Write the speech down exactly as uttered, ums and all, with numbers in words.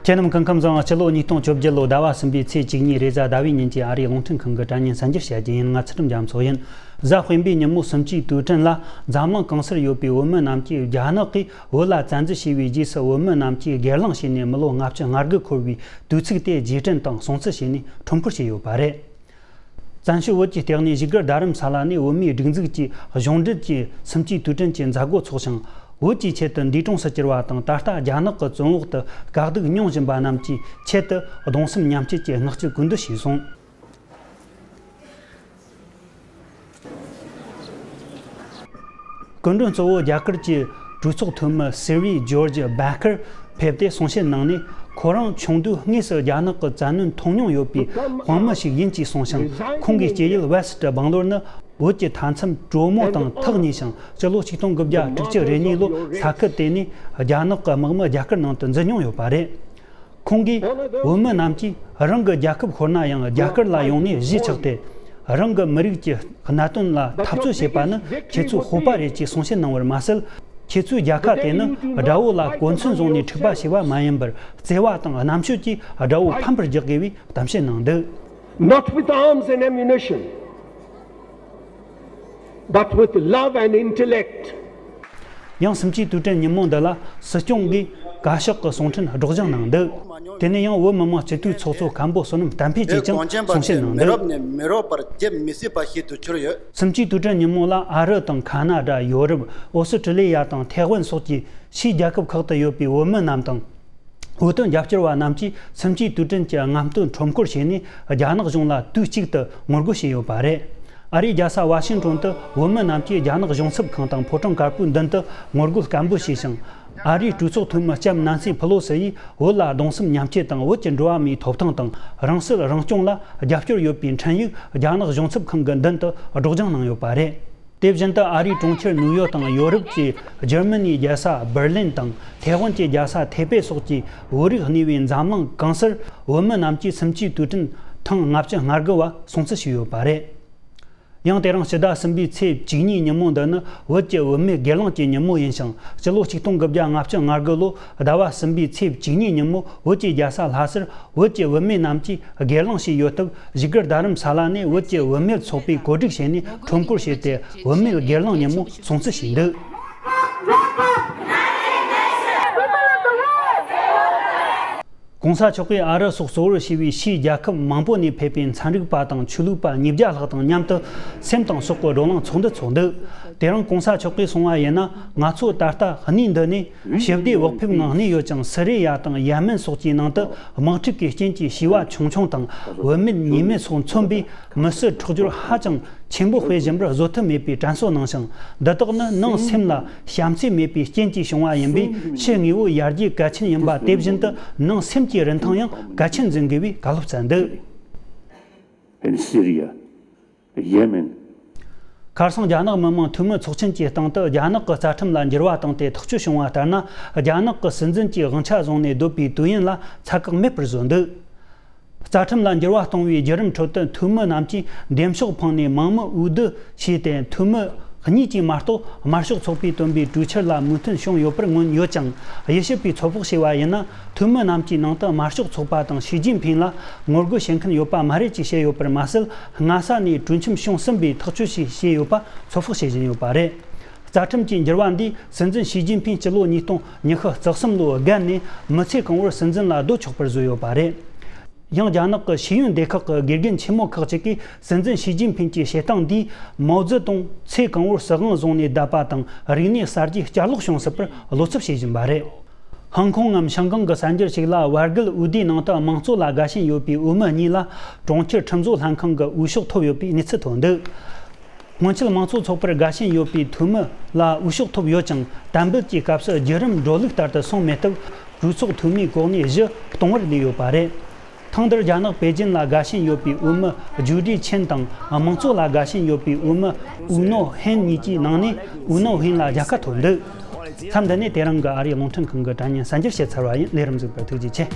དེ་རྣམས་སྐུ་ཁམས་བཟང་། སྤྱི་ལོ་ཉིས་སྟོང་བཅོ་བརྒྱད་ལོ་ཟླ་བ་གསུམ་པའི་ཚེས་བཅུ་གཉིས་རེས་གཟའ་ཟླ་བའི་ཉིན་གྱི་ཨ་རིའི་རླུང་འཕྲིན་ཁང་གི་དྲ་བརྙན་གསར་འགྱུར་བཤད་རྒྱུ་ཡིན། ང་ཚུལ་ཁྲིམས་རྒྱ་མཚོ་ཡིན། གཟའ་སྤེན་པའི་ཉིན་མོ་སུམ་ཅུའི་དུས་དྲན་ལ་འཛམ་གླིང་གང་སར་ཡོད་པའི་བོད་མི་རྣམས་ཀྱིས་རྒྱ་ནག་གིས་བོད་ལ་བཙན་འཛུལ་བྱས་པའི་རྗེས་སུ་བོད་མི་རྣམས་ཀྱིས་སྒེར་ལངས་བྱས་ནས་མི་ལོ་ལྔ་བཅུ་ང་དགུ་འཁོར་བའི་དུས་ཚིགས་དེ་རྗེས་དྲན་དང་སྲུང་བརྩི་བྱས་ནས་ཁྲོམ་སྐོར་བྱས་ཡོད་པ་རེད། བཙན་བྱོལ་བོད་ཀྱི་ལྟེ་གནས་བཞུགས་སྒར་རྡ་རམ་ས་ལ་ནས་བོད་མིའི་སྒྲིག་འཛུགས་ཀྱི་གཞུང་འབྲེལ་གྱི་སུམ་ཅུའི་དུས་དྲན་གྱི་མཛད་སྒོ་འཚོགས་ཤིང་། བོད་ཀྱི་ཆེད་དུ་འདས་གྲོངས་སུ་གྱུར་བ་དང་ད་ལྟ་རྒྱ་ནག་གི་བཙོན་འོག་ཏུ་དཀའ་སྡུག་མྱོང་བཞིན་པ་རྣམས་ཀྱི་ཆེད་དུ་གདུང་སེམས་མཉམ་སྐྱེད་ཀྱི་བསྔགས་བརྗོད་སྐུལ་འདེབས་བྱས་སོང་། སྐུ་མགྲོན་གཙོ་བོ་རྒྱ་གར་གྱི་གྲོས་ཚོགས་འཐུས་མི་སི་རི་ཇོར་ཇི་བྷེ་ཁར་ཕེབས་ཏེ་གསུང་བཤད་གནང་ནས། ཁོ་རང་ཆུང་དུས་དངོས་སུ་རྒྱ་ནག་གི་བཙན་གནོན་མཐོང་མྱོང་ཡོད་པའི་དཔང་མི་ཞིག་ཡིན་ཅེས་གསུངས་ཤིང་། ཁོང་གི་སྐྱེས་ཡུལ་ཝེ་སི་ཊི་སྦང་ལོར་ནི་བོད་ཀྱི་མཐའ་མཚམས་གྲོ་མོ་དང་ཐག་ཉེ་ཞིང་། སྤྱི་ལོ་ཆིག་སྟོང་དགུ་བརྒྱ་དྲུག་ཅུ་རེ་གཉིས་ལོར་ས་ཁུལ་དེ་ནས་རྒྱ་ནག་གི་དམག་མི་རྒྱ་གར་ནང་དུ་འཛུལ་མྱོང་ཡོད་པ་རེད། ཁོང་གིས་བོད་མི་རྣམས་ཀྱིས་རང་གི་རྒྱལ་ཁབ་ཤོར་ན་ཡང་རྒྱ་གར་ལ་ཡོང་ནས་གཞིས་ཆགས་ཏེ། རང་གི་མི་རིགས་ཀྱི་གནད་དོན་ལ་འཐབ་རྩོད་བྱེད་པ་ནི་ཁྱེད་ཚོའི་སྤོབས་པ་རེད་ཅེས་གསུང་བཤད་གནང་བར་མ་ཟད། ཁྱེད་ཚོའི་རྒྱལ་ཁ་དེ་ནི་དགྲ་བོ་ལ་གོ་མཚོན་བཟུང་ནས་འཁྲུག་པ་བྱས་པ་མ་ཡིན་པར། བརྩེ་བ་དང་རྣམ་དཔྱོད་ཀྱིས་དགྲ་བོ་ཕམ་པར་རྒྱག་དགོས་པའི་གཏམ་བཤད་གནང་འདུག Not with arms and ammunition, but with love and intellect. ཡང་སུམ་ཅུའི་དུས་དྲན་ཉིན་མོ་འདི་ལ་སྲིད་སྐྱོང་གིས་བཀའ་ཤག་གི་གསུང་འཕྲིན་སྒྲོག་སྦྱང་གནང་འདུག་དེ་ནས་ཡང་བོད་མི་མང་སྤྱི་འཐུས་ཚོགས་གཙོ་མཁན་པོ་བསོད་ནམས་བསྟན་འཕེལ་བཅས་ཀྱང་གསུང་བཤད་གནང་འདུག་མི་རབས་ནས་མི་རབས་བར་བརྗེད་མི་སྲིད་པ་ཞིག་ཏུ་གྱུར་ཡོད། སུམ་ཅུའི་དུས་དྲན་ཉིན་མོ་ལ་ཨ་རི་དང་ཁ་ན་ཌ། ཡོ་རོབ། ཨོ་སི་ཀྲི་ལི་ཡ་དང་ཐའེ་ཝན་སོགས་ཀྱི་ཕྱིའི་རྒྱལ་ཁབ་ཁག་ཏུ་ཡོད་པའི་བོད་མི་རྣམས་དང་། བོད་དོན་རྒྱབ་སྐྱོར་བ་རྣམས་ཀྱིས་སུམ་ཅུའི་དུས་དྲན་གྱི་རྔམ་སྟོན་ཁྲོམ་སྐོར་བྱས་ནས། རྒྱ་ནག་གཞུང་ལ་དུས་གཅིག་ཏུ་ངོ་རྒོལ་བྱས་ཡོད་པ་རེད། ཨ་རིའི་རྒྱལ་ས་ཝ་ཤིང་ཏོན་དུ་བོད་མི་རྣམས་ཀྱིས་རྒྱ་ནག་གཞུང་ཚབ་ཁང་དང་ཕོ་བྲང་དཀར་པོའི་མདུན་དུ་ངོ་རྒོལ་སྐད་འབོད་བྱས་ཤིང་། ཨ་རིའི་གྲོས་ཚོགས་འཐུས་མི་ལྕམ་ནན་སི་ཕེ་ལོ་སི་ཡིས་བོད་ལ་གདུང་སེམས་མཉམ་སྐྱེད་དང་། བོད་ཀྱི་འགྲོ་བ་མིའི་ཐོབ་ཐང་དང་། རང་སྲིད་རང་སྐྱོང་ལ་རྒྱབ་སྐྱོར་ཡོད་པའི་འཕྲིན་ཡིག་རྒྱ་ནག་གཞུང་ཚབ་ཁང་གི་མདུན་དུ་སྒྲོག་སྦྱང་གནང་ཡོད་པ་རེད། དེ་བཞིན་དུ་ཨ་རིའི་གྲོང་ཁྱེར་ནིའུ་ཡོག་དང་ཡོ་རོབ་ཀྱི་འཇར་མ་ནིའི་རྒྱལ་ས་འབར་ལིན་དང་། ཐའེ་ཝན་གྱི་རྒྱལ་ས་ཐེ་པེ་སོགས་ཀྱི་བོད་རིགས་གནས་པའི་འཛམ་གླིང་གང་སར་བོད་མི་རྣམས་ཀྱིས་སུམ་ཅུའི་དུས་དྲན་ཐེངས་ལྔ་བཅུ་ང་དགུ་བ་སྲུང་བརྩི་ཞུས་ཡོད་པ་རེད། ཡང་དེ་རིང་ཕྱི་ཟླ་གསུམ་པའི་ཚེས་བཅུ་གཉིས་ཉིན་མོ་འདི་ནི་བོད་ཀྱི་བུད་མེད་སྒེར་ལངས་ཀྱི་ཉིན་མོ་ཡིན་ཞིང་། སྤྱི་ལོ་ཆིག་སྟོང་དགུ་བརྒྱ་ལྔ་བཅུ་ང་དགུ་ལོ་ཟླ་བ་གསུམ་པའི་ཚེས་བཅུ་གཉིས་ཉིན་མོ་བོད་ཀྱི་རྒྱལ་ས་ལྷ་སར་བོད་ཀྱི་བུད་མེད་རྣམས་ཀྱིས་སྒེར་ལངས་བྱས་ཡོད་སྟབས། བཞུགས་སྒར་རྡ་རམ་ས་ལ་ནས་བོད་ཀྱི་བུད་མེད་ཚོགས་པས་གོ་སྒྲིག་བྱས་ནས་ཁྲོམ་སྐོར་བྱས་ཏེ། བུད་མེད་སྒེར་ལངས་ཉིན་མོ་སྲུང་བརྩི་བྱས་འདུག་གོང་ས་མཆོག་གིས་ཨ་རི་སོགས་གཙོ་བོར་བྱས་པའི་ཕྱིའི་རྒྱལ་ཁབ་མང་པོ་ནས་ཕེབས་པའི་ཚན་རིག་པ་དང་ཆོས་ལུགས་པ་ཉིས་བརྒྱ་ལྷག་དང་མཉམ་དུ་སེམས་དང་སྲོག་གི་བགྲོ་གླེང་ཚོགས་འདུ་ཚོགས་འདུག་དེ་རིང་གོང་ས་མཆོག་གིས་གསུངས་པ་ཡིན་ན། ང་ཚོ་ད་ལྟ་གནས་འདི་ནས་ཞི་བདེ་བག་ཕེབས་ངང་གནས་ཡོད་ཅིང་། སི་རི་ཡ་དང་ཡེ་མེན་སོགས་ཀྱི་ནང་དུ་དམག་འཁྲུག་གི་རྐྱེན་གྱིས་ཤི་བ་ཆུང་ཆུང་དང་། བུད་མེད་ཉེས་མེད་སོགས་མཚོན་པའི་མི་གསོད་ཁྲག་སྦྱོར་ཧ་ཅང་ཆེན་པོ་སྤེལ་བཞིན་པར་བཟོད་ཐབས་མེད་པའི་དྲན་གསོ་གནང་ཞིང་། འདི་དག་ནི་ནང་སེམས་ལ་བྱམས་བརྩེ་མེད་པའི་རྐྱེན་གྱིས་བྱུང་བ་ཡིན་པས། ཕྱི་དངོས་པོ་ཡར་རྒྱས་གལ་ཆེན་ཡིན་པ་དེ་བཞིན་དུ། ནང་སེམས་ཀྱི་རིན་ཐང་ཡང་གལ་ཆེན་འཛིན་དགོས་པའི་བཀའ་སློབ་སྩལ་འདུག In Syria, Yemen, ཁ་སང་རྒྱ་ནག་མི་དམངས་འཐུས་མི་ཚོགས་ཆེན་གྱི་སྟེང་དུ། རྒྱ་ནག་གི་རྩ་ཁྲིམས་ལ་འགྱུར་བ་བཏང་སྟེ་ཐག་གཅོད་བྱུང་བ་ལྟར་ན། རྒྱ་ནག་གི་སྲིད་འཛིན་གྱི་དབང་ཆ་བཟུང་ནས་སྡོད་པའི་དུས་ཡུན་ལ་ཚད་བཀག་མེད་པར་བཟོས་འདུག་རྩ་ཁྲིམས་ལ་འགྱུར་བ་གཏོང་བའི་བརྒྱུད་རིམ་ཁྲོད་དུ། འཐུས་མི་རྣམས་ཀྱིས་འདེམས་ཤོག་འཕངས་ནས་མང་མོས་འོས་བསྡུ་བྱས་ཏེ། འཐུས་མི་གཉིས་ཀྱིས་མ་གཏོགས་དམར་ཤོག་ཚོགས་པས་བཏོན་པའི་གྲོས་འཆར་ལ་མོས་མཐུན་བྱུང་ཡོད་པར་མངོན་ཡོད་ཅིང་། དབྱེ་ཞིབ་པས་ཚོད་དཔག་བྱས་པ་ཡིན་ན། འཐུས་མི་རྣམས་ཀྱི་ནང་དུ་དམར་ཤོག་ཚོགས་པ་དང་ཞི་ཅིན་ཕིང་ལ་ངོ་རྒོལ་བྱེད་མཁན་ཡོད་པ་མ་རེད་ཅེས་བཤད་ཡོད་པར་མ་ཟད། སྔ་ས་ནས་གྲོས་འཆམ་བྱུང་ཟིན་པའི་ཐག་གཅོད་ཞིག་བྱས་ཡོད་པ་ཚོད་དཔག་བྱེད་བཞིན་ཡོད་པ་རེད། རྩ་ཁྲིམས་ཀྱི་འགྱུར་བ་འདིས་སྲིད་འཛིན་ཞི་ཅིན་ཕིང་སྤྱི་ལོ་ཉིས་སྟོང་ཉི་ཤུ་རྩ་གསུམ་ལོ་བརྒལ་ནས་མི་ཚེ་གང་བོར་སྲིད་འཛིན་ལ་སྡོད་ཆོག་པར་བཟོས་ཡོད་པ་རེད། ཡང་རྒྱ་ནག་གི་ཤེས་ཡོན་སྡེ་ཁག་གི་དགེ་རྒན་ཆེན་མོ་ཁག་ཅིག་གིས་སྲིད་འཛིན་ཞི་ཅིན་ཕིང་གི་བྱེད་སྟངས་འདིས་མའོ་ཙེ་ཏུང་ཚེ་གང་བོར་སྲིད་དབང་བཟུང་ནས་བསྡད་པ་དང་། རིག་གནས་གསར་བརྗེ་བསྐྱར་ལོག་བྱུང་སྲིད་པར་བློ་འཚབ་བྱེད་བཞིན་པ་རེད། ཧང་ཀོང་ངམ་ཤང་ཀང་གི་གསར་འགྱུར་ཞིག་ལ། བར་བརྒལ་འོས་བསྡུའི་ནང་དུ་དམངས་གཙོ་ལ་དགའ་ཞེན་ཡོད་པའི་འོས་མི་གཉིས་ལ་གྲོང་ཁྱེར་ཁྲིམས་བཟོ་ལྷན་ཁང་གི་འོས་ཤོག་ཐོབ་ཡོད་པའི་གནས་ཚུལ་ཐོན་འདུག་སྔོན་ཆད་དམངས་གཙོ་ཚོགས་པར་དགའ་ཞེན་ཡོད་པའི་འཐུས་མི་ལ་འོས་ཤོག་ཐོབ་ཡོད་ཀྱང་། དམ་འབུལ་གྱི་སྐབས་སུ་བརྒྱུད་རིམ་འགྲོ་ལུགས་ལྟར་དུ་སོང་མེད་སྟབས། གྲོས་ཚོགས་འཐུས་མིའི་གོ་གནས་གཞི་སྟོང་བར་སླེབས་ཡོད་པ་རེད། ཐེངས་འདིར་རྒྱ་ནག་པེ་ཅིན་ལ་དགའ་ཞེན་ཡོད་པའི་འོས་མི་ཇུ་ཀྲི་ཆན་དང་། དམངས་གཙོ་ལ་དགའ་ཞེན་ཡོད་པའི་འོས་མི་ཨུ་ནོ་ཧེན་གཉིས་ཀྱི་ནང་ནས་ཨུ་ནོ་ཧེན་ལ་རྒྱལ་ཁ་ཐོབ་འདུག་མཚམས་འདི་ནས་དེ་རིང་གི་ཨ་རིའི་རླུང་འཕྲིན་ཁང་གི་དྲ་བརྙན་གསར་འགྱུར་བཤད་ཚར་བ་ཡིན། ལས་རིམ་གཟིགས་པར་ཐུགས་རྗེ་ཆེ།